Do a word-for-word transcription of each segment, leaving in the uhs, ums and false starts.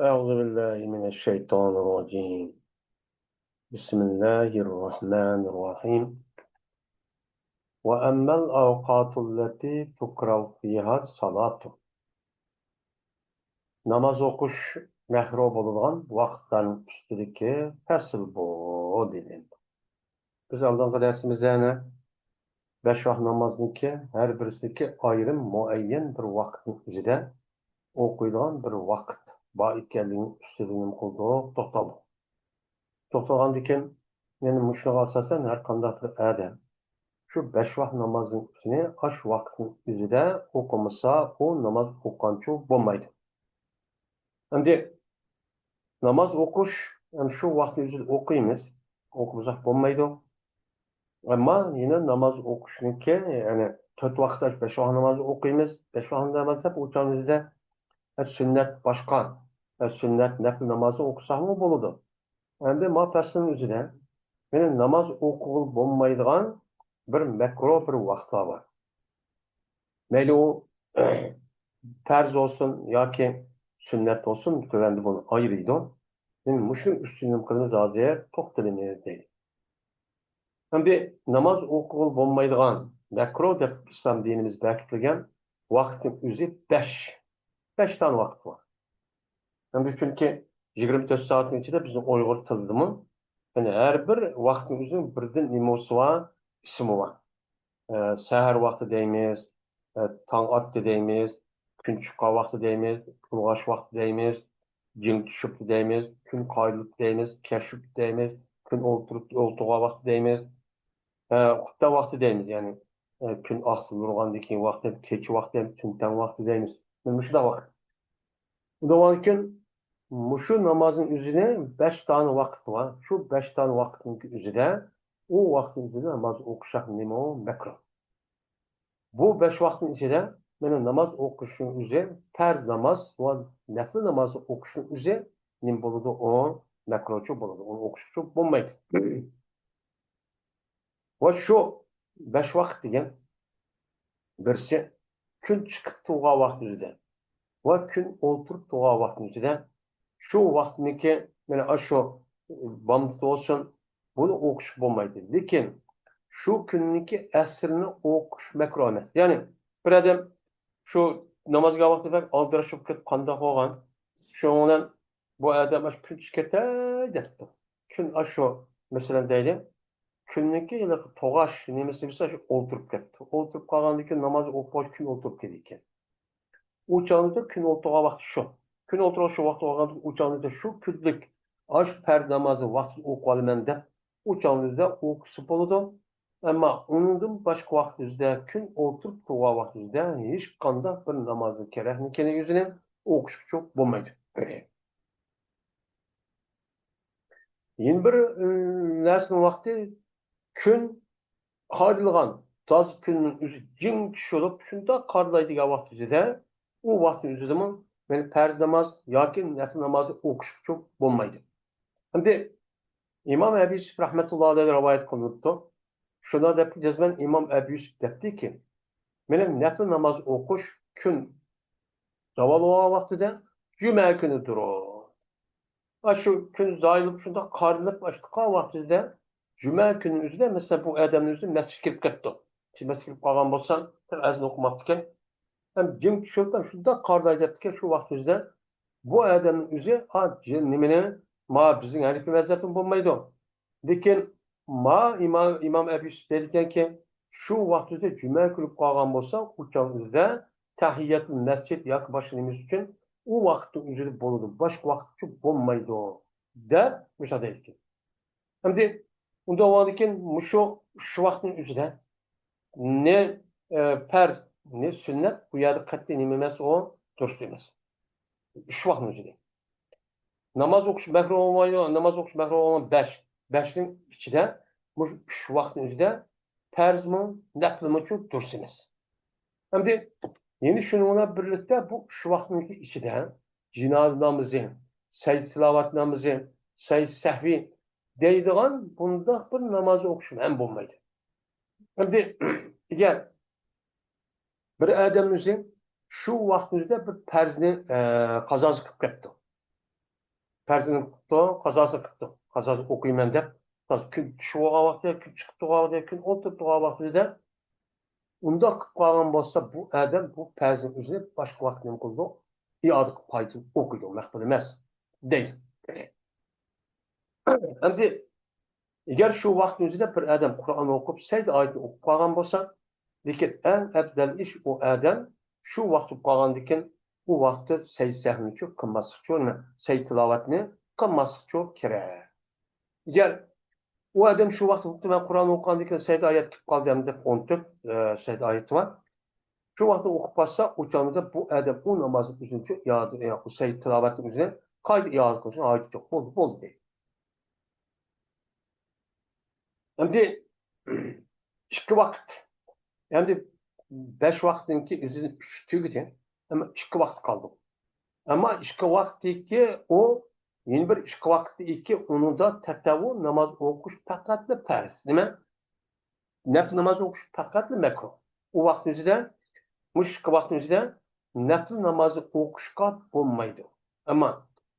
أعوذ بالله من الشيطان الرجيم. بسم الله الرحمن الرحيم. وأما الأوقات التي تكره فيها الصلاة. ناماز ئوقۇش مەكرۇھ بولىدىغان ۋاقىتلارنىڭ ئۈستىدىكى پەسىل بۇ، دېدى. بىز ئالدىنقى دەرسىمىزدە يەنە بەش ۋاق نامازنىڭكى ھەر بىرسىدىكى ئايرىم مۇئەييەن بىر ۋاقىتنىڭ ئۆزىدە ئوقۇيدىغان بىر ۋاقىت بار ئىكەنلىكىنىڭ ئۈستىدە نېمە قىلدۇق؟ توختالدۇق. توختالغاندىن كېيىن يەنە مۇشۇنىڭغا ئاساسەن ھەر قانداق بىر ئادەم شۇ بەش ۋاق نامازنىڭ ئۆزىنى ئاشۇ ۋاقىتنىڭ ئۆزىدە ئوقۇمىسا، ئۇ ناماز ئوقۇغانچۇ بولمايدۇ. ئەمدى ناماز ئوقۇش، يەنى شۇ ۋاقىتنىڭ ئۆزىدە ئوقۇيمىز، ئوقۇمىساق بولمايدۇ. ئەمما يەنە ناماز ئوقۇشنىڭكى، يەنى تۆت ۋاقىت بەش ۋاق نامازنى ئوقۇيمىز، بەش ۋاق ناماز دەپ ئۇ چاغنىڭ ئۆزىدە سۈننەت باشقا، سۈننەت نەپلى نامازنى ئوقۇساقمۇ بولىدۇ. ئەمدى ما پەسلىنىڭ ئۆزىدە يەنە ناماز ئوقۇغىلى بولمايدىغان بىر مەكرۇھ بىر ۋاقىتلار بار. مەيلى ئۇ پەرز بولسۇن ياكى سۈننەت بولسۇن، تۆۋەندە بۇنى ئايرىيدۇ. مۇشۇنىڭ ئۈستىدە نېمە قىلىمىز ھازىر؟ توختىلىمىز دەيدۇ. ئەمدى ناماز ئوقۇغىلى بولمايدىغان، مەكرۇھ دەپ ئىسلام دىنىمىز بەكىتلىگەن ۋاقىتنىڭ ئۆزى بەش. بەش دانە ۋاقىت بار. ئەمدى چۈنكى يىگىرمە تۆت سائەتنىڭ ئىچىدە بىزنىڭ ئۇيغۇر تىلىدىمۇ، يەنى ھەر بىر ۋاقىتنىڭ ئۆزىنىڭ بىردىن نېمىسى بار؟ ئىسمى بار. ئە، سەھەر ۋاقتى دەيمىز، ئە، تاڭ ئاتتى دەيمىز، كۈن چىققان ۋاقتى دەيمىز، ئۇرغاش ۋاقتى دەيمىز، جىڭ چۈشۈپتۇ دەيمىز، كۈن قايرىلىپتۇ دەيمىز، كەچ چۈشۈپتۇ دەيمىز، كۈن ئولتۇرۇپ، ئولتۇرغان ۋاقتى دەيمىز، ئە، خۇپتەن ۋاقتى دەيمىز، يەنى، ئە، كۈن ئاقسىل ئۇرغاندىن كېيىن ۋاقتى، كېچە ۋاقتى، تۈنتەڭ ۋاقتى دەيمىز. مۇشۇنداق ۋاقىت. ئۇنداق بولغاندىكىن، مۇشۇ نامازنىڭ ئۆزىنى بەش دانە ۋاقىت بار. شۇ بەش دانە ۋاقىتنىڭ ئۆزىدە، ئۇ ۋاقىتنىڭ ئۆزىدە ناماز ئوقۇشاق نېمە؟ مەكرۇھ. بۇ بەش ۋاقىتنىڭ ئىچىدە مانا ناماز ئوقۇشنىڭ ئۆزى، پەرز ناماز ۋە نەپلى نامازنى ئوقۇشنىڭ ئۆزى نېمە بولىدۇ؟ ئۇ مەكرۇھچۇ بولىدۇ. ئۇنى ئوقۇشقىچۇ بولمايدۇ. ۋە شۇ بەش ۋاقىت دېگەن بىرسى كۈن چىقىپ تۇرغان ۋاقتىمىزدا ۋە كۈن ئولتۇرۇپ تۇرغان ۋاقتىمىزدا، شۇ ۋاقىتنىڭكى، مانا ئاشۇ بامدات بولسۇن، بۇنى ئوقۇش بولمايدۇ. لېكىن شۇ كۈننىڭكى ئەسىرنى ئوقۇش مەكرۇھ ئەمەس. يەنى بىر ئادەم شۇ نامازغا ۋاقتى بەك ئالدىراش بولۇپ كېتىپ قانداق بولغان؟ شۇنىڭ بىلەن بۇ ئادەم ئاشۇ كۈن چۈشۈپ كېتەي دەپتۇ. كۈن ئاشۇ، مەسىلەن دەيلى، كۈننىڭكى ھېلىقى توغاش نېمىسى بولسا شۇ ئولتۇرۇپ كەتتى. ئولتۇرۇپ قالغاندىن كېيىن ناماز ئوقۇپ كۈن ئولتۇرۇپ كېتىدىكەن. ئۇ چاغدا كۈن ئولتۇرغان ۋاقتى شۇ. كۈن ئولتۇرغان شۇ ۋاقىت بولغاندا ئۇ چاغدا شۇ كۈنلۈك ئاشۇ پەرز نامازنى ۋاقتىدا ئوقۇۋالىمەن دەپ ئۇ چاغدا ئوقۇسا بولىدۇ. ئەمما ئۇنىڭدىن باشقا ۋاقىت ئۆزىدە، كۈن ئولتۇرۇپ تۇرغان ۋاقىت ئۆزىدە ھېچقانداق بىر نامازنىڭ كېرەكلىكىنى ئۆزىنى ئوقۇشقىچۇ بولمايدۇ. يەنە بىر، ئى، نەرسىنىڭ ۋاقتى كۈن قارىلىغان، تازا كۈننىڭ ئۆزى جىڭ چۈش بولۇپ، شۇنداق قارىلايدىغان ۋاقىت ئۆزىدە، ئۇ ۋاقىتنىڭ ئۆزىدىمۇ مەن پەرز ناماز ياكى نەپلى نامازنى ئوقۇشقىچۇ بولمايدۇ. ئەمدى ئىمام ئەبۇ يۈسۈپ رەھمەتۇللا ئەلەيھى رىۋايەت قىلىنىپتۇ. شۇنداق دەپ جەزمەن ئىمام ئەبۇ يۈسۈپ دەپتىكى، مېنى نەپلى ناماز ئوقۇش كۈن زاۋال بولغان ۋاقتىدا جۈمە كۈنى تۇرۇپ، ئاشۇ كۈن زايىل بولۇپ شۇنداق قارىلىپ ئاشۇنداق ۋاقتىدا جۈمە كۈنى ئۆزىدە، مەسىلەن، بۇ ئادەمنىڭ ئۆزى مەسچىتكە كىرىپ كەپتۇ. مەسچىتكە كىرىپ قالغان بولسا، ئەزان ئوقۇماپتىكەن. ھەم جىم چۈشۈرۈپ شۇنداق قارىلاي دەپتىكەن، شۇ ۋاقىت ئۆزىدە بۇ ئادەمنىڭ ئۆزى، ئا، جىم نېمىنى، ما بىزنىڭ ھەنىفىي مەزھەپتىن بولمايدۇ. لېكىن ما ئىمام، ئىمام ئەبۇ يۈسۈپ دەيدىكەنكى، شۇ ۋاقىت ئۆزىدە جۈمە كۈنى قالغان بولسا، ئۇ چاغ ئۆزىدە تەھىيەتۇل مەسچىت ياكى باشقا نېمىسى ئۈچۈن ئۇ ۋاقىتنىڭ ئۆزىدە بولىدۇ، باشقا ۋاقىت ئۈچۈن بولمايدۇ، دەپ مۇشۇنداق دەيدىكەن. ئەمدى ئۇنداق بولغاندىكىن مۇشۇ ئۈچ ۋاقىتنىڭ ئۆزىدە نى، ئە، پەرز، نى سۈننەت، بۇ يەردە قەتئىي نېمە ئەمەس، ئۇ دۇرۇس ئەمەس. ئۈچ ۋاقىتنىڭ ئۆزىدە. ناماز ئوقۇش مەكرۇھ بولمايدۇ، ناماز ئوقۇش مەكرۇھ بولغان بەش. بەشنىڭ ئىچىدە مۇشۇ ئۈچ ۋاقىتنىڭ ئۆزىدە پەرزمۇ، نەپلىمۇچۇ دۇرۇس ئەمەس. ئەمدى يەنە شۇنىڭ بىلەن بىرلىكتە بۇ ئۈچ ۋاقىتنىڭكى ئىچىدە جىنازا نامىزى، سەجدە تىلاۋەت نامىزى، سەجدە سەھۋى دەيدىغان بۇنداق بىر ناماز ئوقۇش ھەم بولمايدۇ. ئەمدى ئەگەر بىر ئادەم ئۆزى شۇ ۋاقىتنىڭ ئۆزىدە بىر پەرزنى، ئە، قازاسى قىلىپ كەپتۇ. پەرزىنى قىپتۇ، قازاسىنى قىپتۇ. قازاسىنى ئوقۇيمەن دەپ، كۈن چۈشۈۋالغان ۋاقتىدا، كۈن چىقىپ تۇرغان ۋاقتىدا، كۈن ئولتۇرۇپ تۇرغان ۋاقتىدا ئۇنداق قىلىپ قالغان بولسا، بۇ ئادەم بۇ پەرزنىڭ ئۆزىنى باشقا ۋاقىت نېمە قىلىدۇ؟ ئىئادە قىلىپ قايتىدىن ئوقۇيدۇ، مەخپىل ئەمەس، دەيدۇ. ئەمدى ئەگەر شۇ ۋاقىتنىڭ ئۆزىدە بىر ئادەم قۇرئان ئوقۇپ، سەجدە ئايىتىنى ئوقۇپ قالغان بولسا، لېكىن ئەڭ ئەپزەل ئىش ئۇ ئادەم شۇ ۋاقىت بولۇپ قالغاندىكىن، ئۇ ۋاقىتتا سەجدە سەھۋنىچۇ قىلماسلىقچۇ، نېمە، سەجدە تىلاۋەتنى قىلماسلىقچۇ كېرەك. ئەگەر ئۇ ئادەم شۇ ۋاقىتتا مەن قۇرئان ئوقۇغاندىن كېيىن سەجدە ئايەت كېلىپ قالدى دەپ ئون تۆت، ئە، سەجدە ئايىتى بار. شۇ ۋاقىتتا ئوقۇپ قالسا، ئۇ چاغدا بۇ ئادەم ئۇ نامازنى ئۆزىنىچۇ ئىئادە، ياكى سەجدە تىلاۋەتنى ئۆزىنى قايتا ئىئادە قىلىشنىڭ ھاجىتى يوق. بولدى، بولدى دەيدۇ. ئەمدى ئىككى ۋاقىت. ئەمدى بەش ۋاقىتنىڭكى ئۆزىدىن ئۈچ تۈگىدى. ئەمما ئىككى ۋاقىت قالدى. ئەمما ئىككى ۋاقىتتىكى ئۇ يەنە بىر ئىككى ۋاقىتتىكى ئۇنىڭدا تەتەۋۋۇ ناماز ئوقۇش پەقەتلا پەرز. نېمە؟ نەپلى ناماز ئوقۇش پەقەتلا مەكرۇھ. ئۇ ۋاقىتنىڭ ئۆزىدە، مۇشۇ ئىككى ۋاقىتنىڭ ئۆزىدە نەپلى نامازنى ئوقۇشقا بولمايدۇ. ئەمما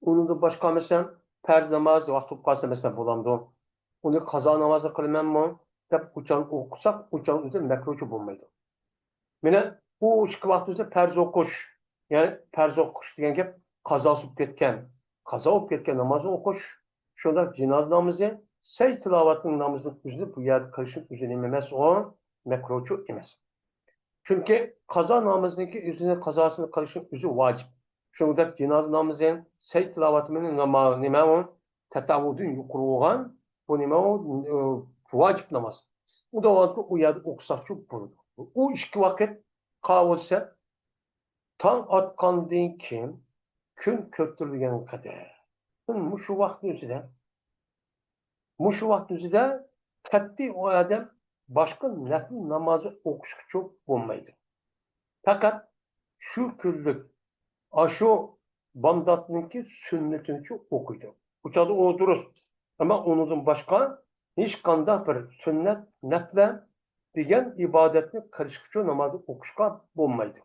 ئۇنىڭدىن باشقا، مەسىلەن، پەرز ناماز ۋاقتى بولۇپ قالسا، مەسىلەن، بولامدۇ؟ ئۇنى قازا نامازنى قىلىمەنمۇ دەپ ئۇچان ئوقۇساق، ئۇچان ئۆزى مەكرۇھچۇ بولمايدۇ. مانا بۇ ئىككى ۋاقىت ئۆزى پەرز ئوقۇش، يەنى پەرز ئوقۇش دېگەن گەپ قازاسى بولۇپ كەتكەن، قازا بولۇپ كەتكەن نامازنى ئوقۇش، شۇنداق جىنازا نامىزى، سەي تىلاۋەتنىڭ نامىزىنىڭ ئۆزىنى بۇ يەردە قىلىشنىڭ ئۆزى نېمە ئەمەس ئۇ؟ مەكرۇھچۇ ئەمەس. چۈنكى قازا نامىزىنىڭكى ئۆزىنى قازاسىنى قىلىشنىڭ ئۆزى ۋاجىپ. شۇنىڭدەك جىنازا نامىزى، سەي تىلاۋەتى مېنىڭ ناما-، نېمە ئۇ؟ تەتەۋۋۇدىن يۇقىرى بولغان، بۇ نېمە ئۇ؟ ئۇ، ۋاجىپ ناماز. ئۇ دا ۋاقىتتا ئۇ يەردە ئوقۇساقچۇ بولىدۇ. ئۇ ئىككى ۋاقىت قاۋۇلسە، تاڭ ئاتقاندىن كېيىن كۈن كۆتۈرۈلگەن قەدەر. مۇشۇ ۋاقىتنىڭ ئۆزىدە، مۇشۇ ۋاقىتنىڭ ئۆزىدە قەتئىي ئۇ ئادەم باشقا نەپلى نامازنى ئوقۇشقىچۇ بولمايدۇ. پەقەت شۇ كۈنلۈك، ئاشۇ بامداتنىڭكى سۈننىتىنىچۇ ئوقۇيدۇ. ئۇ چاغدا ئۇ دۇرۇس. ئەمما ئۇنىڭدىن باشقا ھېچقانداق بىر سۈننەت، نەپلە دېگەن ئىبادەتنى قىلىشقىچۇ نامازنى ئوقۇشقا بولمايدۇ.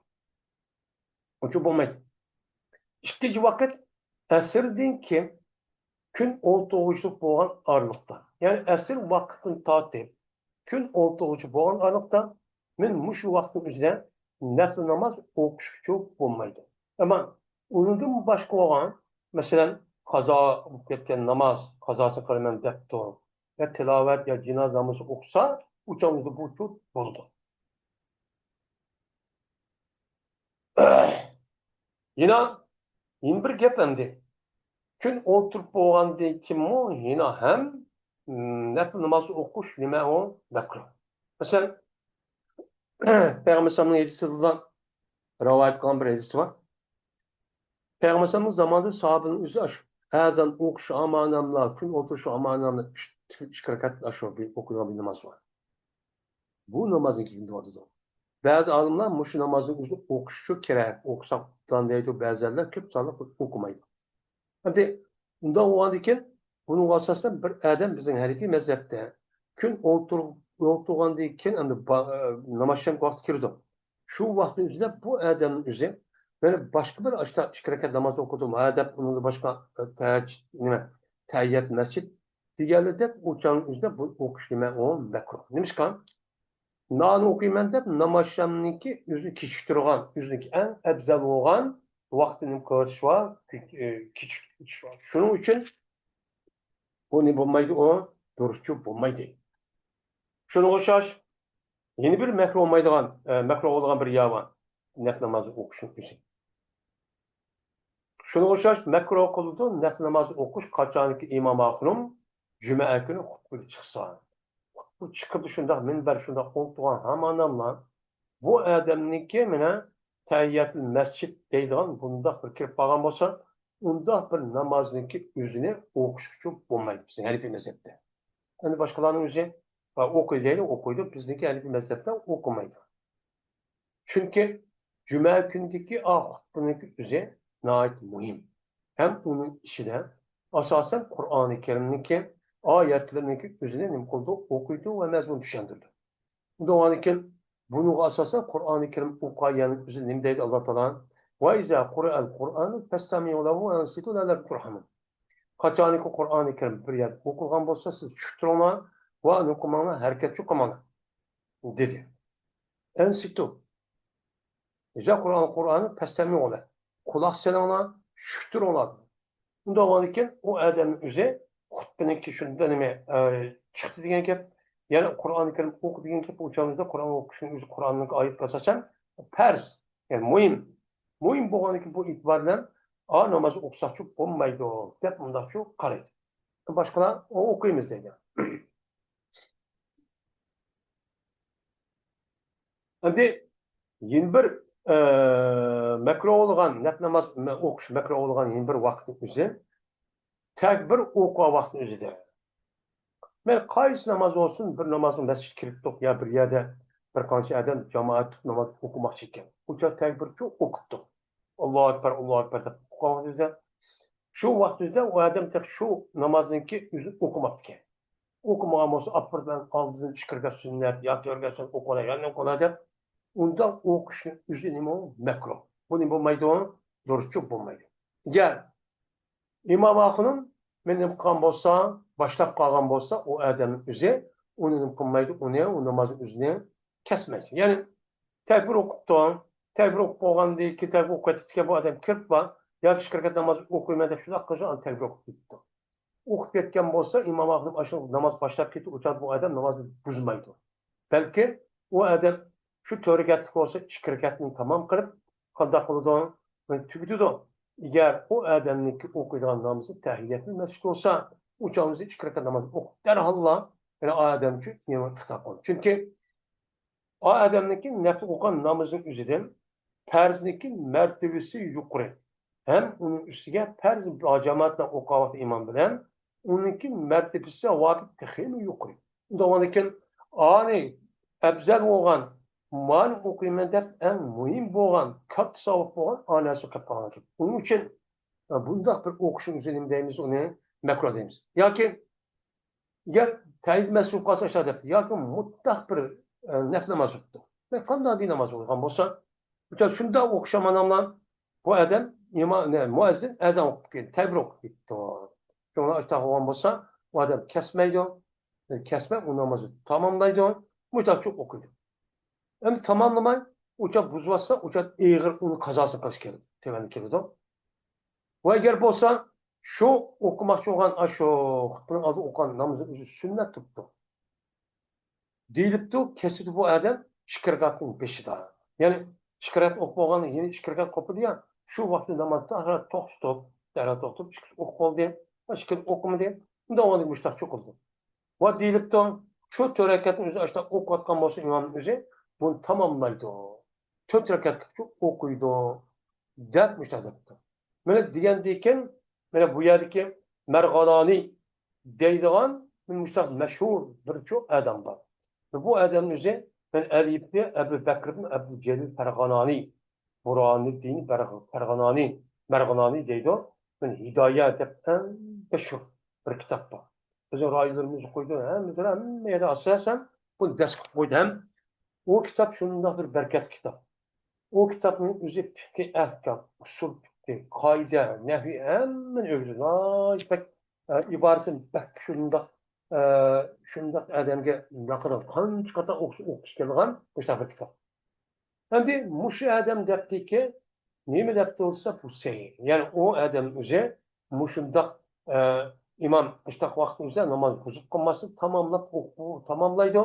ئۇچۇ بولمايدۇ. ئىككىنچى ۋاقىت ئەسىردىن كېيىن كۈن ئولتۇرغۇچىلىق بولغان ئارىلىقتا، يەنى ئەسىر ۋاقىتتىن تارتىپ كۈن ئولتۇرغۇچى بولغان ئارىلىقتا، مەن مۇشۇ ۋاقىتنىڭ ئۆزىدە نەپلى ناماز ئوقۇشقىچۇ بولمايدۇ. ئەمما ئۇنىڭدىن باشقا بولغان، مەسىلەن، قازا بولۇپ كەتكەن ناماز، قازاسىنى قىلىمەن دەپتۇ، يا تىلاۋەت، يا جىنازا نامىزى ئوقۇسا، ئۇ چاغدا بۇچۇ بولىدۇ. يەنە، يەنە بىر گەپ ئەمدى. كۈن ئولتۇرۇپ بولغاندىن كېيىنمۇ يەنە ھەم، م، نەپلى ناماز ئوقۇش نېمە ئۇ؟ مەكرۇھ. مەسىلەن، پەيغەمبەر ئەلەيھىسسالامنىڭ ھەدىسىدىلا رىۋايەت قىلغان بىر ھەدىسى بار. پەيغەمبەر ئەلەيھىسسالامنىڭ زامانىدا ساھابىنىڭ ئۆزى ئاشۇ ئەزان ئوقۇش ئامانەملا، كۈن ئولتۇرۇش ئامانەملا ئۈچ، ئىككى رەكەت ئاشۇ بىر ئوقۇيدىغان بىر ناماز بار. بۇ نامازنى كېيىن دەۋاتىدۇ. بەزى ئالىملار مۇشۇ نامازنىڭ ئۆزىنى ئوقۇشى كېرەك، ئوقۇساق دەيدۇ، بەزىلەر كۆپ سانلىق ئوقۇمايدۇ. ئەمدى ئۇنداق بولغاندىكىن، بۇنىڭغا ئاساسەن بىر ئادەم بىزنىڭ ھەنىفىي مەزھەپتە كۈن ئولتۇر-، ئولتۇرغاندىن كېيىن ئەمدى با-، ئە، ناماز ئىشلەمگە ۋاقتى كىرىدۇ. شۇ ۋاقىتنىڭ ئۆزىدە بۇ ئادەمنىڭ ئۆزى، مەن باشقا بىر ئاشتا ئىككى رەكەت ناماز ئوقۇدۇم، ھە، دەپ ئۇنىڭدا باشقا، ئە، تەھەججۇد، نېمە، تەھىيەت مەسچىت دېگەنلەردەك ئۇ چاغنىڭ ئۆزىدە بۇ ئوقۇش نېمە، ئۇ مەكرۇھ. نېمىشقا؟ نانى ئوقۇيمەن دەپ ناماز ئىشلەمنىڭكى ئۆزىنى كېچىكتۈرگەن، ئۆزىنىڭكى ئەڭ ئەپزەل بولغان ۋاقتىنى كۆرسىتىش بار، كېچىكتۈرۈش بار. شۇنىڭ ئۈچۈن بۇ نېمە بولمايدۇ، ئۇ دۇرۇسچۇ بولمايدۇ. شۇنىڭغا ئوخشاش يەنە بىر مەكرۇھ بولمايدىغان، ئە، مەكرۇھ بولىدىغان بىر يەر بار. نەپلى ناماز ئوقۇشنىڭ ئۆزى. شۇنىڭغا ئوخشاش مەكرۇھ قىلىدۇ، نەپلى ناماز ئوقۇش قاچانكى ئىمام ئاخۇنۇم جۈمە كۈنى خۇتبىگە چىقسا. خۇتبە چىقىدۇ شۇنداق مىنبەر، شۇنداق ئولتۇرغان ھاماناملا بۇ ئادەمنىڭكى مانا تەھىيەتۇل مەسچىت دەيدىغان بۇنداق بىر كىرىپ قالغان بولسا، ئۇنداق بىر نامازنىڭكى ئۆزىنى ئوقۇشقىچۇ بولمايدۇ بىزنىڭ ھەنىفىي مەزھەپتە. ئەمدى باشقىلارنىڭ ئۆزى، ھە، ئوقۇي دەيدۇ، ئوقۇيدۇ، بىزنىڭكى ھەنىفىي مەزھەپتە ئوقۇمايدۇ. چۈنكى جۈمە كۈنىدىكى ئا خۇتبىنىڭكى ئۆزى ناھايىتى مۇھىم. ھەم ئۇنىڭ ئىچىدە ئاساسەن قۇرئانى كەرىمنىڭكى ئايەتلىرىنىڭكى ئۆزىنى نېمە قىلىدۇ؟ ئوقۇيدۇ ۋە مەزمۇن چۈشەندۈرىدۇ. ئۇنداق بولغاندىكىن، بۇنىڭغا ئاساسەن قۇرئانى كەرىم ئوقۇغان يەرنىڭ ئۆزى نېمە دەيدۇ ئاللا تائالا؟ وَإِذَا قُرِئَ الْقُرْآنُ فَاسْتَمِعُوا لَهُ وَأَنصِتُوا لَعَلَّكُمْ تُرْحَمُونَ. قاچانكى قۇرئانى كەرىم بىر يەردە ئوقۇلغان بولسا، سىز چۈشۈپ تۇرۇڭلار ۋە نېمە قىلماڭلار، ھەرىكەتچۇ قىلماڭلار، دېدى. ئەنسىتۇ. يا قۇرئان، قۇرئاننى پەستەملىۋالە. قۇلاق سېلىڭلار، چۈشۈپ تۇرۇڭلار، دېدى. ئۇنداق بولغاندىكىن ئۇ ئادەمنىڭ ئۆزى خۇتبىنىڭكى شۇندا نېمە، ئە، چىقتى دېگەن گەپ. يەنى قۇرئانى كەرىم ئوقۇ دېگەن گەپ، ئۇ چاغدا قۇرئان ئوقۇشنىڭ ئۆزى قۇرئاننىڭ ئايىتى ئاساسەن پەرز. يەنى مۇھىم. مۇھىم بولغاندىكىن بۇ ئېتىبار بىلەن، ئا، ناماز ئوقۇساقچۇ بولمايدۇ، دەپ مۇنداقچۇ قارايدۇ. باشقىلار، ئو-، ئوقۇيمىز دەيدۇ. ئەمدى يەنە بىر، ئە، مەكرۇھ بولغان، نەپلى ناماز مە-، ئوقۇش مەكرۇھ بولغان يەنە بىر ۋاقىتنىڭ ئۆزى، تەكبىر ئوقۇغان ۋاقىتنىڭ ئۆزىدە. مەيلى قايسى ناماز بولسۇن، بىر نامازغا مەسچىتكە كىرىپ تۇرۇپ، يا بىر يەردە بىر قانچە ئادەم جامائەت تۇتۇپ ناماز ئوقۇماقچى ئىكەن. ئۇ چاغ تەكبىرچۇ ئوقۇپتۇ. ئاللاھۇ ئەكبەر، ئاللاھۇ ئەكبەر دەپ ئوقۇغان ۋاقتىدا، شۇ ۋاقىتتا ئۇ ئادەم تېخى شۇ نامازنىڭكى ئۆزىنى ئوقۇماپتىكەن. ئوقۇمىغان بولسا، ئاپىرىپ، مەن ئالدىدىن ئىككى رەكەت سۈننەت ياكى تۆت رەكەت سۈننەت ئوقۇۋالاي، يا نېمە قىلاي دەپ، ئۇنداق ئوقۇشنىڭ ئۆزى نېمە ئۇ؟ مەكرۇھ. بۇ نېمە بولمايدۇ؟ دۇرۇسچۇ بولمايدۇ. ئەگەر ئىمام ئاخۇنۇم مېنى نېمە قىلغان بولسا، باشلاپ قالغان بولسا، ئۇ ئادەمنىڭ ئۆزى ئۇنى نېمە قىلمايدۇ، ئۇنى، ئۇ نامازنىڭ ئۆزىنى كەسمەيدۇ. يەنى تەكبىر ئوقۇپتۇ، تەكبىر ئوقۇپ بولغاندىن كېيىن، تەكبىر ئوقۇپ كېتىپتىكەن بۇ ئادەم كىرىپلا، ياكى ئىككى رەكەت ناماز ئوقۇيمەن دەپ شۇنداق قىلسا، ئاندىن تەكبىر ئوقۇپ كېتىپتۇ. ئوقۇپ كەتكەن بولسا، ئىمام ئاخۇنۇم ئاشۇ ناماز باشلاپ كېتىپ، ئۇ چاغدا بۇ ئادەم نامازنى بۇزمايدۇ. بەلكى ئۇ ئادەم شۇ تۆت رەكەتلىك بولسا، ئىككى رەكەتنى تامام قىلىپ، قانداق قىلىدۇ؟ تۈگىتىدۇ. ئەگەر ئۇ ئادەمنىڭكى ئوقۇيدىغان نامىزى تەھىيەتۇل مەسچىد بولسا، ئۇ چاغ ئۆزى ئىككى رەكەت ناماز ئوقۇپ، دەرھاللا يەنە ئۇ ئادەم ئۈچۈن ئىمام ئىقتىدا قىلىدۇ. چۈنكى ئۇ ئادەمنىڭكى نەپلى ئوقۇغان نامىزىنىڭ ئۆزىدىن پەرزنىڭكى مەرتىۋىسى يۇقىرى. ھەم ئۇنىڭ ئۈستىگە پەرز جامائەت بىلەن ئوقۇغان ۋاقتى ئىمام بىلەن ئۇنىڭكى مەرتىۋىسى ۋاقىت تېخىمۇ يۇقىرى. ئۇنداق بولغاندىكىن، ئانى ئەپزەل بولغان، مانى ئوقۇيمەن دەپ ئەڭ مۇھىم بولغان، كاتتا ساۋاب بولغان ئانەسى قىلىپ قالغان ئىكەن. ئۇنىڭ ئۈچۈن، ئە، بۇنداق بىر ئوقۇشنىڭ ئۆزى نېمە دەيمىز، ئۇنى مەكرۇھ دەيمىز. ياكى ئەگەر تەييەت مەسجىد بولۇپ قالسا ئاشۇنداق دەپتۇ. ياكى مۇتلەق بىر، ئە، نەپلى ناماز ئوقۇپتۇ. بىر قانداق بىر ناماز ئوقۇغان بولسا، شۇنداق ئوقۇش ئامانلاملار بۇ ئادەم ئىما-، نە، مۇئەززىن ئەزان ئوقۇپ كېتىپ، تەكبىر ئوقۇپ كېتىپتۇ. شۇڭا ئاشۇنداق بولغان بولسا، ئۇ ئادەم كەسمەيدۇ. كەسمەي ئۇ نامازنى تاماملايدۇ. مۇشۇنداق ئوقۇيدۇ. ئەمدى تاماملىماي، ئۇ چاغ بۇزۇۋاتسا، ئۇ چاغ ئېغىر ئۇنىڭ قازاسىنى قىلىش كېرەك، تۆۋەن كېلىدۇ. ۋە ئەگەر بولسا، شۇ ئوقۇماقچى بولغان، ئاشۇ خۇتبىنىڭ ئالدىدا ئوقۇغان نامىزى ئۆزى سۈننەت تۇرۇپتۇ. دېيىلىپتۇ، كېسىدۇ بۇ ئادەم ئىككى رەكەتنىڭ بېشىدا. يەنى ئىككى رەكەت ئوقۇپ بولغان، يەنە ئىككى رەكەت قوپىدۇ يا، شۇ ۋاقىتتا نامازدا توختىتىپ، دەرھال توختىتىپ، ئىككىسى ئوقۇپ بولدى، ئىككىسى ئوقۇمىدى. ئۇنداق بولغاندا مۇشتاق چوقۇلدى. ۋە دېيىلىپتۇ، شۇ تۆت رەكەتنى ئۆزى ئاشۇنداق ئوقۇۋاتقان بولسا، ئىمامنىڭ ئۆزى بۇنى تاماملايدۇ. تۆت رەكەتلىكچە ئوقۇيدۇ، دەپ مۇشۇنداق دەپتۇ. مانا دېگەندىن كېيىن، مانا بۇ يەردىكى مەرغانانى دەيدىغان مۇشۇنداق مەشھۇر بىر چوڭ ئادەم بار. بۇ ئادەمنىڭ ئۆزى، مەن ئەلىپنى ئەبۇ بەكر ئىبن ئەبدۇل جەلىل پەرغانانى، بۇرھانۇددىن بەرغ-، پەرغانانى، مەرغانانى دەيدۇ. مەن ھىدايە دەپ ئەڭ مەشھۇر بىر كىتاب بار. بىزنىڭ رايونلىرىمىزدا قويدى، ھەممە، ھەممە يەردە ئاساسەن بۇنى دەس قىلىپ قويدى ھەم ئۇ كىتاب شۇنداق بىر بەرىكەتلىك كىتاب. ئۇ كىتابنىڭ ئۆزى پىقھى ئەھكام، ئۇسۇل پىقھى، قائىدە، نەھۋى ھەممىنى ئۆگىدى. ناھايىتى بەك، ئە، ئىبارىسى بەك شۇنداق، ئە، شۇنداق ئادەمگە ياقىدىغان، قانچە قېتىم ئوقۇش، ئوقۇش كېلىدىغان مۇشۇنداق بىر كىتاب. ئەمدى مۇشۇ ئادەم دەپتىكى، نېمە دەپتۇ دېسە، بۇ سەھىھ. يەنى ئۇ ئادەم ئۆزى مۇشۇنداق، ئە، ئىمام مۇشۇنداق ۋاقىتنىڭ ئۆزىدە ناماز بۇزۇپ قالماستىن تاماملاپ ئوقۇپ، تاماملايدۇ.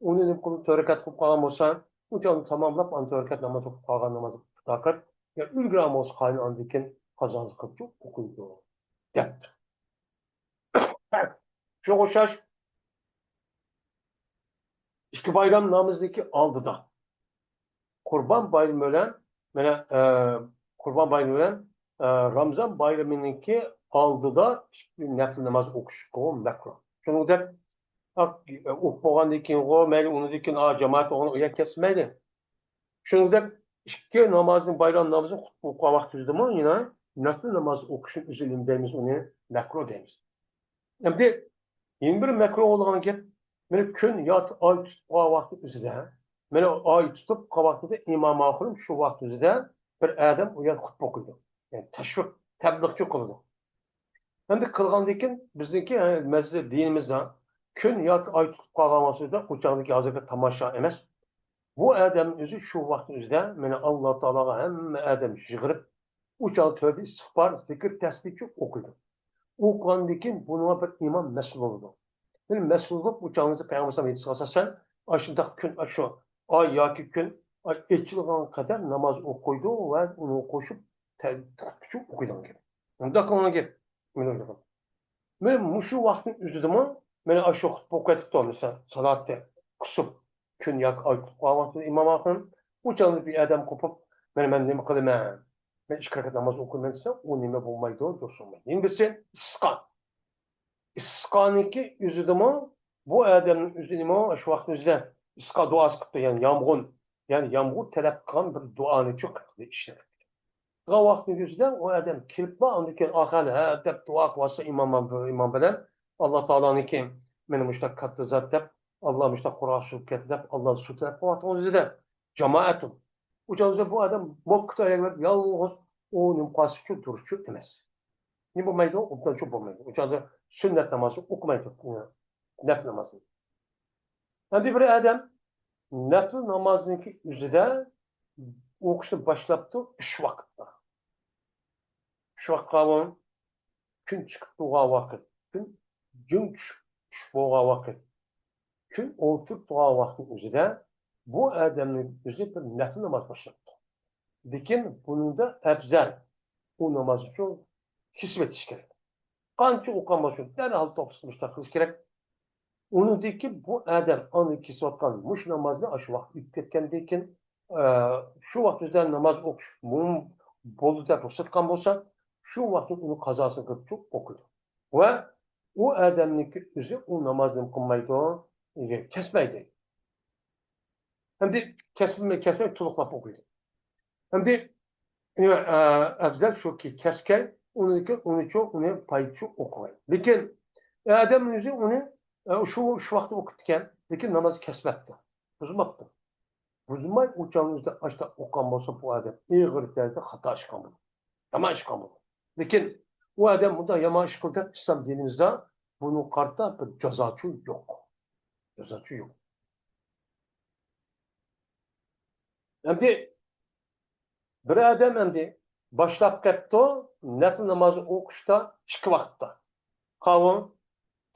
ئۇنى نېمە قىلىپ، تۆت رەكەت قىلىپ قالغان بولسا، ئۇ چاغدا تاماملاپ، ئاندىن تۆت رەكەت ناماز ئوقۇپ قالغان ناماز تاقىت، يا ئۈلگۈرگەن بولسا قاينى ئاندىن كېيىن قازاسى قىلىپ ئوقۇيدۇ، دەپتۇ. شۇنىڭغا ئوخشاش، ئىككى بايرام نامىزىنىڭكى ئالدىدا، قۇربان بايرىمى بىلەن، مانا، ئە، قۇربان بايرىمى بىلەن، ئە، رامزان بايرىمىنىڭكى ئالدىدا ئىككى نەپلى ناماز ئوقۇشقا مەكرۇھ. شۇنىڭدەك، ئوقۇپ بولغاندىن كېيىنغۇ، مەيلى ئۇنىڭدىن كېيىن، ئا، جامائەت ئوقۇغان ئۇ يەر كەسمەيدۇ. شۇنىڭدەك ئىككى نامازنىڭ، بايرام نامىزىنى خۇتبە ئوقۇغان ۋاقتىمىزدىمۇ يەنە نەپلى ناماز ئوقۇشنى ئۆزى نېمە دەيمىز، ئۇنى مەكرۇھ دەيمىز. ئەمدى يەنە بىر مەكرۇھ بولىدىغان گەپ، مانا كۈن ياكى ئاي تۇتۇپ قالغان ۋاقتى ئۆزىدە، مانا ئاي تۇتۇپ قالغان ۋاقتىدا ئىمام ئاخۇنۇم شۇ ۋاقىت ئۆزىدە بىر ئادەم ئۇ يەردە خۇتبە ئوقۇيدۇ. يەنى تەشۋىق، تەبلىغچى قىلىدۇ. ئەمدى قىلغاندىن كېيىن بىزنىڭكى، ھە، مەسىلەن، دىنىمىزدا كۈن ياكى ئاي تۇتۇپ قالغان ۋاقتىدا ئۇ چاغدىكى ھازىرقى تاماشا ئەمەس. بۇ ئادەمنىڭ ئۆزى شۇ ۋاقىتنىڭ ئۆزىدە مانا ئاللا تائالاغا ھەممە ئادەم يىغىلىپ، ئۇ چاغدا تۆۋبە ئىستىغپار، زىكىر، تەسبىھچۇ ئوقۇيدۇ. ئوقۇغاندىن كېيىن بۇنىڭغا بىر ئىمام مەسئۇل بولىدۇ. بىر مەسئۇل بولۇپ، ئۇ چاغدا پەيغەمبەر ئەلەيھىسسالام ھەدىسىگە ئاساسەن، ئاشۇنداق كۈن، ئاشۇ ئاي ياكى كۈن، ئاي ئېچىلغان قەدەر ناماز ئوقۇيدۇ ۋە ئۇنىڭغا قوشۇپ تە-، تەخەججۇت ئوقۇيدىغان گەپ. مۇنداق قىلغان گەپ. مانا مۇشۇ ۋاقىتنىڭ ئۆزىدىمۇ، مانا ئاشۇ خۇتبە ئوقۇۋېتىپتۇ، مىسال، سالاتى قىسىپ، كۈن ياكى ئاي تۇتۇپ قالغان ۋاقتىدا ئىمام ئاخۇن، ئۇ چاغدا بىر ئادەم قوپۇپ، مانا مەن نېمە قىلىمەن؟ مەن ئىككى رەكەت ناماز ئوقۇيمەن دېسە، ئۇ نېمە بولمايدۇ، دوستۇم. يەنە بىرسى ئىسقا. ئىسقانىڭكى ئۆزىدىمۇ بۇ ئادەمنىڭ ئۆزىنىمۇ شۇ ۋاقىتنىڭ ئۆزىدە ئىسقا دۇئاسى قىپتۇ، يەنى يامغۇر، يەنى يامغۇر تەلەپ قىلغان بىر دۇئانى چوقۇم قىلدى، ئىشلەپ. قىلغان ۋاقىتنىڭ ئۆزىدە ئۇ ئادەم كېلىپلا ئاندىن كېيىن ئاخىرى ھە دەپ دۇئا قىلىۋاتسا ئىمام، ئىمام بىلەن ئاللا تائالانىڭكى مېنى مۇشۇنداق كاتتا زات دەپ، ئاللا مۇشۇنداق قۇرغاق سۇ كەتتى دەپ، ئاللا سۇ تەلەپ قىلىۋاتقان ئۆزىدە جامائەتۇن. ئۇ چاغدا بۇ ئادەم موككىدا يالغۇز ئۇ نېمە قىلسىچۇ تۇرۇشچۇ ئەمەس. نېمە بولمايدۇ؟ ئوبدانچۇ بولمايدۇ. ئۇ چاغدا سۈننەت نامازى ئوقۇمايدۇ. نەپلى نامازنى. ئەمدى بىر ئادەم نەپلى نامازنىڭكى ئۆزىدە ئوقۇشنى باشلاپتۇ ئۈچ ۋاقىتتا. ئۈچ ۋاقىتقا بۇ كۈن چىقىپ تۇرغان ۋاقىت، كۈن جىڭ چۈشۈپ، چۈشۈپ بولغان ۋاقىت، كۈن ئولتۇرۇپ تۇرغان ۋاقىتنىڭ ئۆزىدە بۇ ئادەمنىڭ ئۆزى بىر نەپلى ناماز باشلاپتۇ. لېكىن بۇنىڭدا ئەپزەل، ئۇ نامازنى شۇ كېسىۋېتىش كېرەك. قانچە ئوقۇغان بولسۇن، دەرھال توختىتىپ مۇشۇنداق قىلىش كېرەك. ئۇنىڭدىن كېيىن بۇ ئادەم ئاندىن كېسىۋاتقان مۇشۇ نامازنى ئاشۇ ۋاقىت ئۆتۈپ كەتكەندىن كېيىن، ئە، شۇ ۋاقىت ئۆزىدە ناماز ئوقۇش مۇم-، بولدى دەپ رۇخسەت قىلغان بولسا، شۇ ۋاقىتتا ئۇنى قازاسىنى قىلىپ تۇرۇپ ئوقۇيدۇ. ۋە ئۇ ئادەمنىڭكى ئۆزى ئۇ نامازنى نېمە قىلمايدۇ، كەسمەيدۇ. ئەمدى كەسمەي، كەسمەي تولۇقلاپ ئوقۇيدۇ. ئەمدى، ئە، ئەپزەل شۇكى، كەسكەي، ئۇنىڭكى، ئۇنىچۇ، ئۇنى پايچۇ ئوقۇغاي. لېكىن ئادەم ئۆزى ئۇنى، ئە، شۇ، شۇ ۋاقىتتا ئوقۇپتىكەن، لېكىن ناماز كەسمەپتۇ، بۇزماپتۇ. بۇزماي ئۇ چاغنىڭ ئۆزىدە ئاشتا ئوقۇغان بولسا، بۇ ئادەم ئېغىر دەرىجىدە خاتا ئىش قىلغان بولىدۇ. يامان ئىش قىلغان بولىدۇ. لېكىن ئۇ ئادەم بۇنداق يامان ئىش قىلدى دەپ ئىسلام دىنىمىزدا بۇنىڭغا قارىتا بىر جازاچۇ يوق. جازاچۇ يوق. ئەمدى بىر ئادەم ئەمدى باشلاپ كەپتۇ، نەپلى نامازنى ئوقۇشتا ئىككى ۋاقىتتا. قاۋۇن،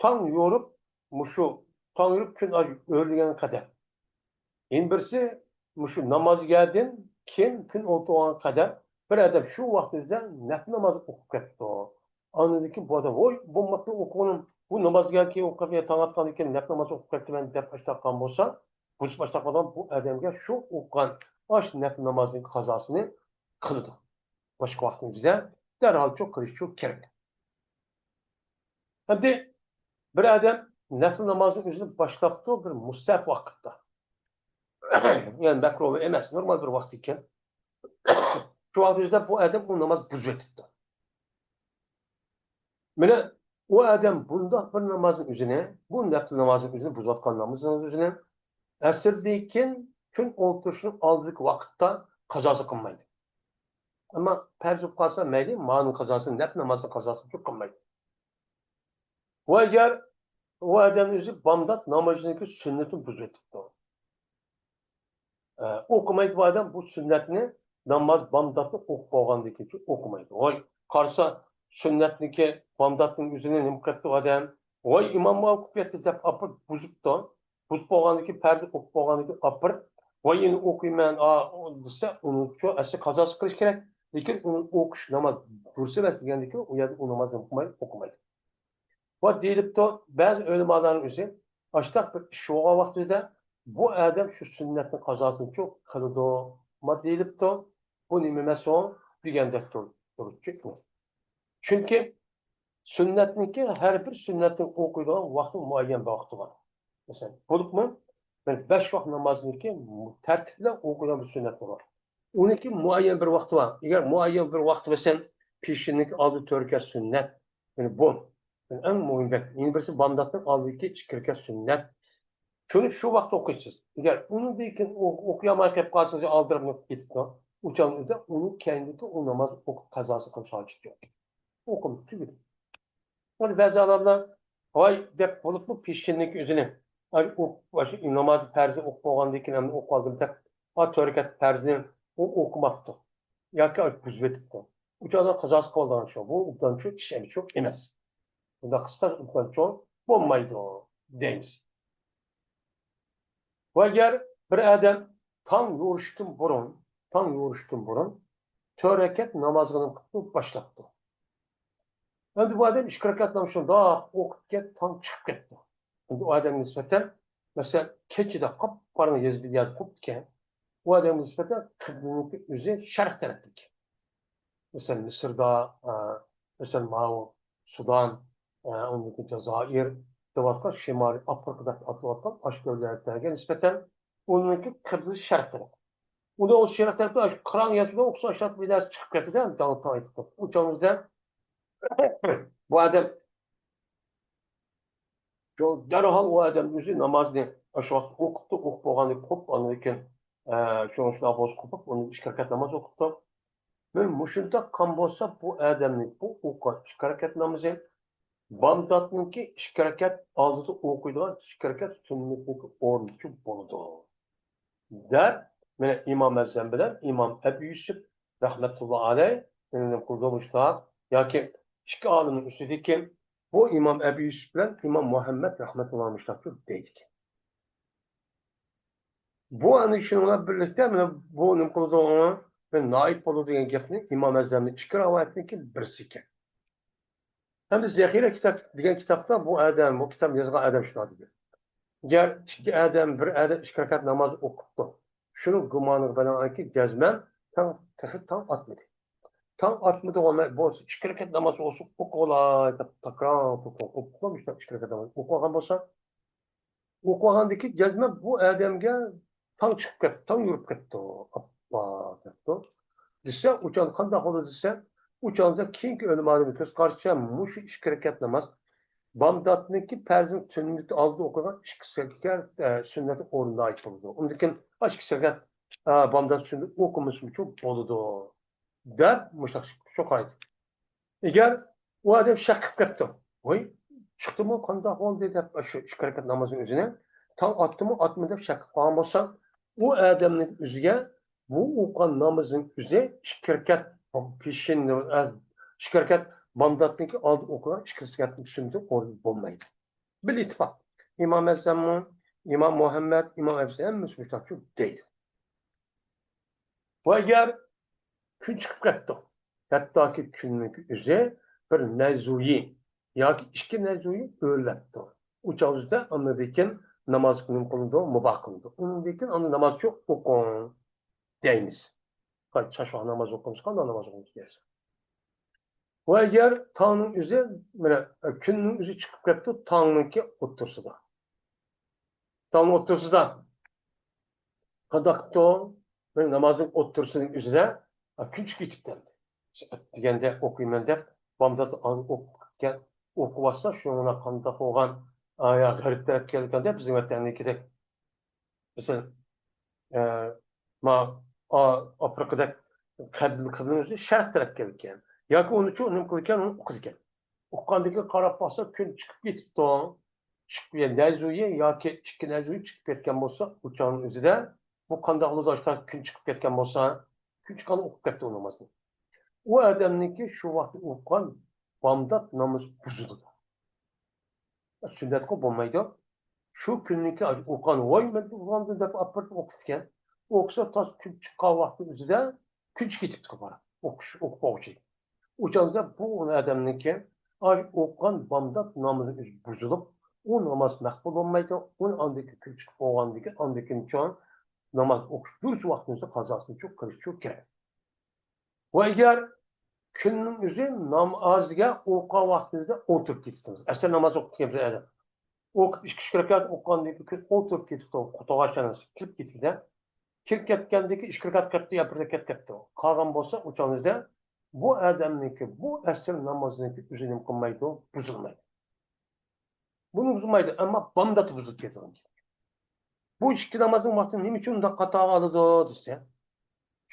تاڭ يورۇپ، مۇشۇ تاڭ يورۇپ كۈن ئۆرلىگەن قەدەر. يەنە بىرسى مۇشۇ نامازگەدىن كېيىن كۈن ئولتۇرغان قەدەر بىر ئادەم شۇ ۋاقىت ئۆزىدە نەپلى ناماز ئوقۇپ كەپتۇ. ئاندىن كېيىن بۇ ئادەم، ۋوي، بولماپتۇ ئوقۇغىنىم، بۇ نامازگە كېيىن ئوقۇپ، يا تاڭ ئاتقاندىن كېيىن نەپلى ناماز ئوقۇپ كەپتىمەن دەپ ئاشتاققان بولسا، بۇزۇپ ئاشتاققان بۇ ئادەمگە شۇ ئوقۇغان ئاش نەپلى نامازنىڭ قازاسىنى قىلىدۇ. باشقا ۋاقىتنىڭ ئۆزىدە دەرھالچۇ قىلىشچۇ كېرەك. ئەمدى بىر ئادەم نەپلى نامازنىڭ ئۆزىنى باشلاپتۇ بىر مۇستەھەب ۋاقىتتا. يەنى مەكرۇھ ئەمەس، نورمال بىر ۋاقىت ئىكەن. شۇ ۋاقىت ئۆزىدە بۇ ئادەم ئۇ ناماز بۇزۇۋېتىپتۇ. مانا ئۇ ئادەم بۇنداق بىر نامازنىڭ ئۆزىنى، بۇ نەپلى نامازنىڭ ئۆزىنى، بۇزۇۋاتقان نامازنىڭ ئۆزىنى ئەسىردىن كېيىن كۈن ئولتۇرۇشنىڭ ئالدىدىكى ۋاقىتتا قازاسى قىلمايدۇ. ئەمما پەرز بولۇپ قالسا مەيلى، مانىڭ قازاسىنى، نەپلى نامازنىڭ قازاسىنى قىلمايدۇ. ۋە ئەگەر ئۇ ئادەم ئۆزى بامدات نامىزىنىڭكى سۈننىتىنى بۇزۇۋېتىپتۇ. ئە، ئوقۇمايدۇ بۇ ئادەم بۇ سۈننەتنى، ناماز بامداتنى ئوقۇپ بولغاندىن كېيىن ئوقۇمايدۇ. ۋاي، قارىسا سۈننەتنىڭكى، بامداتنىڭ ئۆزىنى نېمە قىلىپتۇ ئادەم؟ ۋاي، ئىمام ئوقۇپ كەتتى دەپ ئاپىرىپ بۇزۇپتۇ. بۇزۇپ بولغاندىن كېيىن، پەردە ئوقۇپ بولغاندىن كېيىن ئاپىرىپ، ۋاي، يەنە ئوقۇيمەن، ئا، دېسە، ئۇنىڭچۇ ئەسلى قازاسى قىلىش كېرەك. لېكىن ئۇنى ئوقۇش ناماز دۇرۇس ئەمەس دېگەندىن كېيىن ئۇ يەردە ئۇ نامازنى ئوقۇماي-، ئوقۇمايدۇ. ۋە دېيىلىپتۇ، بەزى ئۆلىمالارنىڭ ئۆزى ئاشتاق بىر ئىش بولغان ۋاقتىدا بۇ ئادەم شۇ سۈننەتنىڭ قازاسىنىچۇ قىلىدۇ. ما دېيىلىپتۇ، بۇ نېمە ئەمەس ئۇ دېگەندەك تۇر-، تۇرۇپچۇ. چۈنكى سۈننەتنىڭكى ھەر بىر سۈننەتنى ئوقۇيدىغان ۋاقتى مۇئەييەن بىر ۋاقتى بار. مەسىلەن، بولۇپمۇ بىر بەش ۋاق نامازنىڭكى تەرتىپ بىلەن ئوقۇيدىغان بىر سۈننەت بار. ئۇنىڭكى مۇئەييەن بىر ۋاقتى بار. ئەگەر مۇئەييەن بىر ۋاقتى بولسا، پېشىننىڭكى ئالدى تۆت رەكەت سۈننەت. يەنى بۇ. يەنى ئەڭ مۇھىم گەپ. يەنە بىرسى بامداتنىڭ ئالدىدىكى ئىككى رەكەت سۈننەت. شۇنى شۇ ۋاقىتتا ئوقۇيسىز. ئەگەر ئۇنىڭدىن كېيىن ئو-، ئوقۇيالماي قېلىپ قالسىڭىز، ئالدىراپ كېتىپتۇ. ئۇ چاغدا ئۇنىڭ كەينىدىكى ئۇ ناماز ئوقۇپ قازاسى قىلىش ھاجىتى يوق. ئوقۇڭ، تۈگىدى. ئەمدى بەزى ئالىملار ۋاي دەپ بولۇپمۇ پېشىننىڭكى ئۆزىنى، ئاي، ئۇ، ئاشۇ ناماز پەرزنى ئوقۇپ بولغاندىن كېيىن ئەمدى ئوقۇۋالدىم دەپ، ئا، تۆت رەكەت پەرزنى ئۇ ئوقۇماپتۇ ياكى ئاي بۇزۇۋېتىپتۇ. ئۇ چاغدا قازاسى قىلىدىغان شۇ. بۇ ئوبدان شۇ ئىش ئەمەس، شۇ ئەمەس. بۇنداق قىلسا ئوبدان شۇ بولمايدۇ دەيمىز. ۋە ئەگەر بىر ئادەم تاڭ يورۇشتىن بۇرۇن، تاڭ يورۇشتىن بۇرۇن تۆت رەكەت نامازغا نېمە قىپتۇ؟ باشلاپتۇ. ئەمدى بۇ ئادەم ئىككى رەكەت نامىزى شۇنداق ئوقۇپ كەت، تاڭ چىقىپ كەتتى. ئەمدى ئۇ ئادەمگە نىسبەتەن، مەسىلەن، كېچىدە قاپقاراڭغۇ يېزا بىر يەردە قوپتىكەن، ئۇ ئادەمگە نىسبەتەن قىبلىنىڭكى ئۆزى شەرق تەرەپتىكەن. مەسىلەن، مىسىردا، ئە، مەسىلەن، ماۋۇ سۇدان، ئە، ئۇندىن كېيىن جازائىر دەۋاتقان، شىمالىي ئافرىقا دەپ ئاتىلىۋاتقان ئاشۇ دۆلەتلەرگە نىسبەتەن ئۇنىڭكى قىبلىسى شەرق تەرەپ. ئۇنى ئۇ شەرق تەرەپتە ئاشۇ قاراڭغۇ يەتكىدە ئوخشاش بىدەت چىقىپ كەتتى-دە، داڭ تاڭ ئېيتىپ. ئۇ چاغىمىزدا بۇ ئادەم شۇ دەرھال ئۇ ئادەم ئۆزى نامازنى ئاشۇ ۋاقىت ئوقۇپتۇ، ئوقۇپ بولغاندىن كېيىن قوپ، ئاندىن كېيىن، ئە، شۇ، شۇنداق بولسا قوپۇپ، ئۇنى ئىككى رەكەت ناماز ئوقۇپتۇ. مەن مۇشۇنداق قىلغان بولسا، بۇ ئادەمنىڭ بۇ ئوقۇغان ئىككى رەكەت نامىزى بامداتنىڭكى ئىككى رەكەت ئالدىدا ئوقۇيدىغان ئىككى رەكەت سۈننەتنىڭكى ئورنىدىكى بولىدۇ، دەپ، مانا ئىمام ئەزەم بىلەن ئىمام ئەبۇ يۈسۈپ رەھمەتۇللا ئەلەي نېمە قىلدى مۇشۇنداق، ياكى ئىككى ئالىمنىڭ ئۈستىدىكى بۇ ئىمام ئەبۇ يۈسۈپ بىلەن ئىمام مۇھەممەد رەھمەتۇللا مۇشۇنداق دەيدىكەن. بۇ ئەنە شۇنىڭ بىلەن بىرلىكتە مانا بۇ نېمە قىلىدۇ، بىر نائىب بولىدۇ دېگەن گەپنى ئىمام ئەزەمنىڭ ئىككى رىۋايەتنىڭكى بىرسى ئىكەن. ئەمدى زەخىرە كىتاب دېگەن كىتابتا بۇ ئادەم، بۇ كىتاب يازغان ئادەم شۇنداق دېدى. ئەگەر ئىككى ئادەم، بىر ئادەم ئىككى رەكەت ناماز ئوقۇپتۇ، شۇنىڭ گۇمانىغا بىنائەنكى جەزمەن تاڭ، تېخى تاڭ ئاتمىدى. تاڭ ئاتمىدى، بولسا ئىككى رەكەت ناماز بولسا ئوقۇۋالاي دەپ تاكرار، تاكرار ئوقۇپ، مۇشۇنداق ئىككى رەكەت ناماز ئوقۇۋالغان بولسا، ئوقۇۋالغاندىن كېيىن جەزمەن بۇ ئادەمگە تاڭ چىقىپ كەتتى، تاڭ يورۇپ كەتتى، ئاپپا كەتتى دېسە، ئۇ چاغدا قانداق بولىدۇ دېسە، ئۇ چاغدا كېيىنكى ئۆلىمالارنىڭ كۆز قارىشىچە مۇشۇ ئىككى رەكەت ناماز بامداتنىڭكى پەرزىنىڭ تۈنۈگۈن ئالدىدا ئوقۇغان ئىككى رەكەت، ئە، سۈننەتنىڭ ئورنىدا ئايت بولىدۇ. ئۇندىن كېيىن ئاشۇ ئىككى رەكەت، ئە، بامدات سۈننەت ئوقۇمىسىمۇچۇ بولىدۇ، دەپ مۇشۇنداق شۇ قايدا. ئەگەر ئۇ ئادەم شەك قىلىپ كەپتۇ، ۋاي، چىقتىمۇ، قانداق بولدى دەپ، شۇ ئىككى رەكەت نامازنىڭ ئۆزىنى تاڭ ئاتتىمۇ، ئاتمىدى دەپ شەك قىلىپ قالغان بولسا، ئۇ ئادەمنىڭ ئۆزىگە بۇ ئوقۇغان نامىزىنىڭ ئۆزى ئىككى رەكەت پېشىن، ئىككى رەكەت بامداتنىڭكى ئالدىدا ئوقۇغان ئىككى رەكەتنىڭ سۈننىتى ئورنى بولمايدۇ. بىل ئىتتىپاق. ئىمام ئەزەممۇ، ئىمام مۇھەممەد، ئىمام ئەبۇ ھەممىسى مۇشۇنداق دەيدۇ. ۋە ئەگەر كۈن چىقىپ كەتتى، ھەتتاكى كۈننىڭ ئۆزى بىر نەزۇيى ياكى ئىككى نەزۇيى ئۆرلەپتۇ. ئۇ چاغدا ئاندىن كېيىن ناماز نېمە قىلىنىدۇ؟ مۇباھ قىلىنىدۇ. ئۇنىڭدىن كېيىن ئاندىن ناماز يوق، ئوقۇڭ دەيمىز. چاچ ۋاقىت ناماز ئوقۇمىسا، قانداق ناماز ئوقۇمىسا دەيسىز. ۋە ئەگەر تاڭنىڭ ئۆزى، مانا، كۈننىڭ ئۆزى چىقىپ كەپتۇ، تاڭنىڭكى ئوتتۇرىسىدا. تاڭ ئوتتۇرىسىدا. قانداق قىپتۇ؟ مانا نامازنىڭ ئوتتۇرىسىنىڭ ئۆزىدە، ھا، كۈن چىقىپ كېتىپتۇ ئەمدى. دېگەندە ئوقۇيمەن دەپ، بامدات ئوقۇپ كەتكەن، ئوقۇۋاتسا، شۇنىڭ قانداق بولغان، ئايا غەرب تەرەپكە كەلگەندە بىزنىڭ ۋەتەندىكىدەك مەسىلەن، ئە، ما-، ئا-، ئافرىقىدەك قەبلە، قەبلىنىڭ ئۆزى شەرق تەرەپكە كەلگەن. ياكى ئۇنىچۇ نېمە قىلىدىكەن، ئۇنى ئوقۇيدىكەن. ئوقۇغاندىن كېيىن قاراپ باقسا، كۈن چىقىپ كېتىپتۇ. چىقىپ، يا نەزۇيى ياكى ئىككى نەزۇيى چىقىپ كەتكەن بولسا، ئۇ چاغنىڭ ئۆزىدە بۇ قانداق بولىدۇ؟ ئاشۇنداق كۈن چىقىپ كەتكەن بولسا، كۈن چىققاندا ئوقۇپ كەتتى ئۇ نامازنى. ئۇ ئادەمنىڭكى شۇ ۋاقىتتا ئوقۇغان بامدات نامىزى بۇزۇلىدۇ. سۈننەتقۇ بولمايدۇ. شۇ كۈننىڭكى ئوقۇغان، ۋاي، مەن ئوقۇغاندىن دەپ ئاپىرىپ ئوقۇپتىكەن. ئوقۇسا، تاس كۈن چىققان ۋاقتى ئۆزىدە كۈن چىقىپ كېتىپتىكەن، ئوقۇش، ئوقۇپ بولغۇچى. ئۇ چاغدا بۇ ئادەمنىڭكى ئاي ئوقۇغان بامدات نامىزى ئۆزى بۇزۇلۇپ، ئۇ ناماز مەقبۇل بولمايدۇ. ئۇنى ئاندىن كېيىن كۈن چىقىپ بولغاندىن كېيىن، ئاندىن كېيىن ناماز ئوقۇش دۇرۇس ۋاقتىمىزدا قازاسىنى قىلىشى كېرەك. ۋە ئەگەر كۈننىڭ ئۆزى نامازغا ئوقۇغان ۋاقتىمىزدا ئولتۇرۇپ كېتىپتىمىز. ئەسەر ناماز ئوقۇپ كېتىپتۇ ئادەم. ئوقۇپ، ئىككى، ئۈچ رەكەت ئوقۇغاندىن كېيىن ئولتۇرۇپ كېتىپتۇ، توغرا چاغدا كىرىپ كېتىپتۇ. كىرىپ كەتكەندىن كېيىن ئىككى رەكەت قىلىپتۇ يا بىر رەكەت قىلىپتۇ. قالغان بولسا ئۇ چاغدا بۇ ئادەمنىڭكى، بۇ ئەسىر نامازنىڭكى ئۆزى نېمە قىلمايدۇ؟ بۇزۇلمايدۇ. بۇنى بۇزمايدۇ، ئەمما بامدات بۇزۇلۇپ كېتىدىغان گەپ. بۇ ئىككى نامازنىڭ ۋاقتىنى نېمە ئۈچۈن مۇنداق قاتارغا ئالىدۇ دېسە،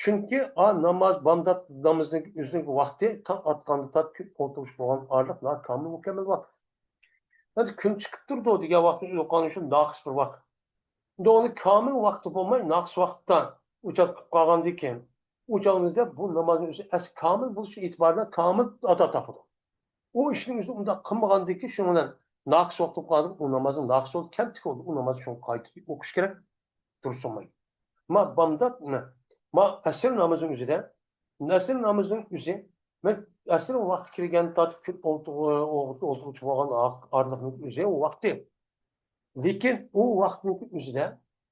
چۈنكى ئا ناماز، بامدات نامىزىنىڭ ئۆزىنىڭ ۋاقتى تاڭ ئاتقاندا تارتىپ كۈن ئولتۇرۇش بولغان ئارىلىق ناھايىتى كامىل، مۇكەممەل ۋاقىت. ئەمدى كۈن چىقىپ تۇرىدۇ دېگەن ۋاقىتنى ئوقۇغان ئۈچۈن ناقىس بىر ۋاقىت. ئەمدى ئۇنى كامىل ۋاقتى بولماي، ناقىس ۋاقىتتا ئۇ چاغ قىلىپ قالغاندىن كېيىن، ئۇ چاغنىڭ ئۆزىدە بۇ نامازنىڭ ئۆزى ئەسلى كامىل بولۇشى ئېتىبارىدا كامىل ئادا تاپىدۇ. ئۇ ئىشنىڭ ئۆزىنى ئۇنداق قىلمىغاندىن كېيىن، شۇنىڭ بىلەن ناقىس ۋاقتى بولغاندىن، ئۇ نامازنىڭ ناقىس بولدى، كەمتۈك بولدى، ئۇ نامازنى شۇڭا قايتا ئوقۇش كېرەك، دۇرۇس بولمايدۇ. ما بامدات، ما، ما ئەسىر نامىزىنىڭ ئۆزىدە، ئەسىر نامىزىنىڭ ئۆزى، مەن ئەسىر ۋاقتى كىرگەن تارتىپ كۈن ئولتۇ-، ئولتۇرغۇچە بولغان ئارىلىقنىڭ ئۆزى ۋاقتى. لېكىن ئۇ ۋاقىتنىڭ ئۆزىدە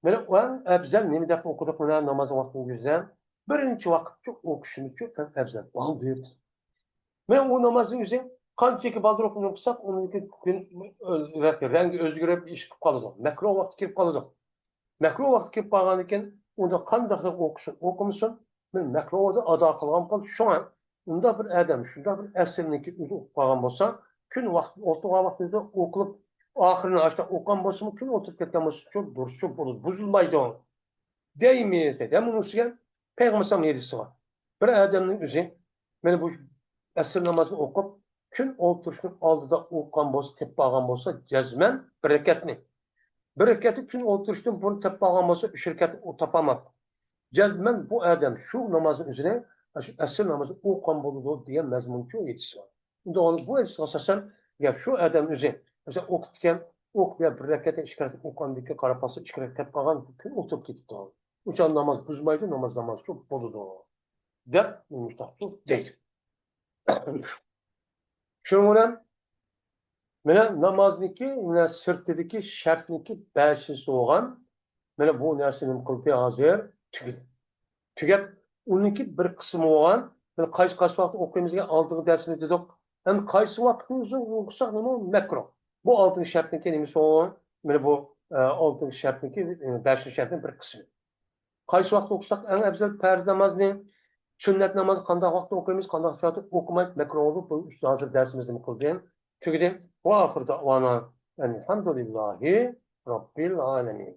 مانا ئەڭ ئەۋزەل نېمە دەپ ئوقۇدۇق؟ مانا ناماز ۋاقتىنىڭ ئۆزىدە بىرىنچى ۋاقىتچۇ ئوقۇشىمىزچۇ ئەڭ ئەۋزەل. ئالدى. مانا ئۇ نامازنىڭ ئۆزى قانچىكى بالدۇر ئوقۇپ قىلساق، ئۇنىڭكى كۈن رەڭگى ئۆزگىرىپ، ئىش قىلىپ قالىدۇ. مەكرۇ ۋاقتى كىرىپ قالىدۇ. مەكرۇ ۋاقتى كىرىپ قالغاندىن كېيىن، ئۇندا قانداق ئوقۇسۇن، ئوقۇمىسۇن، مەن مەكرۇ ۋاقتىدا ئادا قىلغان بولدى. شۇڭا ئۇنداق بىر ئادەم شۇنداق بىر ئەسىرنىڭكى ئۆزى ئوقۇپ قالغان بولسا، كۈن ۋاقتى ئولتۇرغان ۋاقتىدا ئوقۇلۇپ، ئاخىرىنى ئاشۇنداق ئوقۇغان بولسىمۇ، كۈن ئولتۇرۇپ كەتكەن بولسا، شۇ دۇرۇسچۇ بولىدۇ، بۇزۇلمايدۇ دەيمىز دەيدۇ. ھەم ئۇنىڭ ئۈستىگە پەيغەمبەر ئەلەيھىسسالام ھەدىسى بار. بىر ئادەمنىڭ ئۆزى مانا بۇ ئەسىر نامازىنى ئوقۇپ، كۈن ئولتۇرۇشنىڭ ئالدىدا ئوقۇغان بولسا، تېپىپ ئالغان بولسا، جەزمەن بىر رەكەتنى، بىر رەكەتنى كۈن ئولتۇرۇشتىن بۇرۇن تېپىپ ئالغان بولسا، ئۈچ رەكەتنى ئۇ تاپالماپتۇ. جەزمەن بۇ ئادەم شۇ نامازنىڭ ئۆزىنى، شۇ ئەسىر نامازىنى ئوقۇغان بولىدۇ دېگەن مەزمۇنچۇ ھەدىس بار. ئەمدى ئۇنى بۇ ھەدىسكە ئاساسەن، گەپ شۇ ئادەم ئۆزى، مەسىلەن، ئوقۇپتىكەن، ئوقۇپ يا بىر رەكەت، ئىككى رەكەت ئوقۇغاندىن كېيىن قاراپ قالسا، ئىككى رەكەت تېپىپ قالغان، كۈن ئولتۇرۇپ كېتىپتۇ. ئۇ چاغ ناماز بۇزمايدۇ، ناماز نامازچۇ بولىدۇ، دەپ مۇشتاقچۇ دەيدۇ. شۇنىڭ بىلەن مانا نامازنىڭكى، مانا سىرتىدىكى شەرتنىڭكى بەشىنچىسى بولغان، مانا بۇ نەرسە نېمە قىلدى ھازىر؟ تۈگىدى. تۈگەپ، ئۇنىڭكى بىر قىسمى بولغان، مانا قايسى، قايسى ۋاقىتتا ئوقۇيمىز دېگەن ئالدىنقى دەرسىمىزدە دېدۇق. ئەمدى قايسى ۋاقىتتا ئوقۇساق نېمە؟ مەكرۇھ. بۇ ئالتىنچى شەرتنىڭكى نېمىسى بولغان؟ مانا بۇ، ئە، ئالتىنچى شەرتنىڭكى، ئە، بەشىنچى شەرتنىڭ بىر قىسمى. قايسى ۋاقىتتا ئوقۇساق ئەڭ ئەۋزەل پەرز نامازنى، سۈننەت نامازنى قانداق ۋاقىتتا ئوقۇيمىز، قانداق ۋاقىتتا ئوقۇمايمىز، مەكرۇھ بولۇپ، بۇ ئۈستى ھازىر دەرسىمىزدىمۇ قىلدىم، تۈگىدى. ۋە ئاخىر دەۋانا ئەلھەمدۇلىللاھى رەببىل ئالەمىن.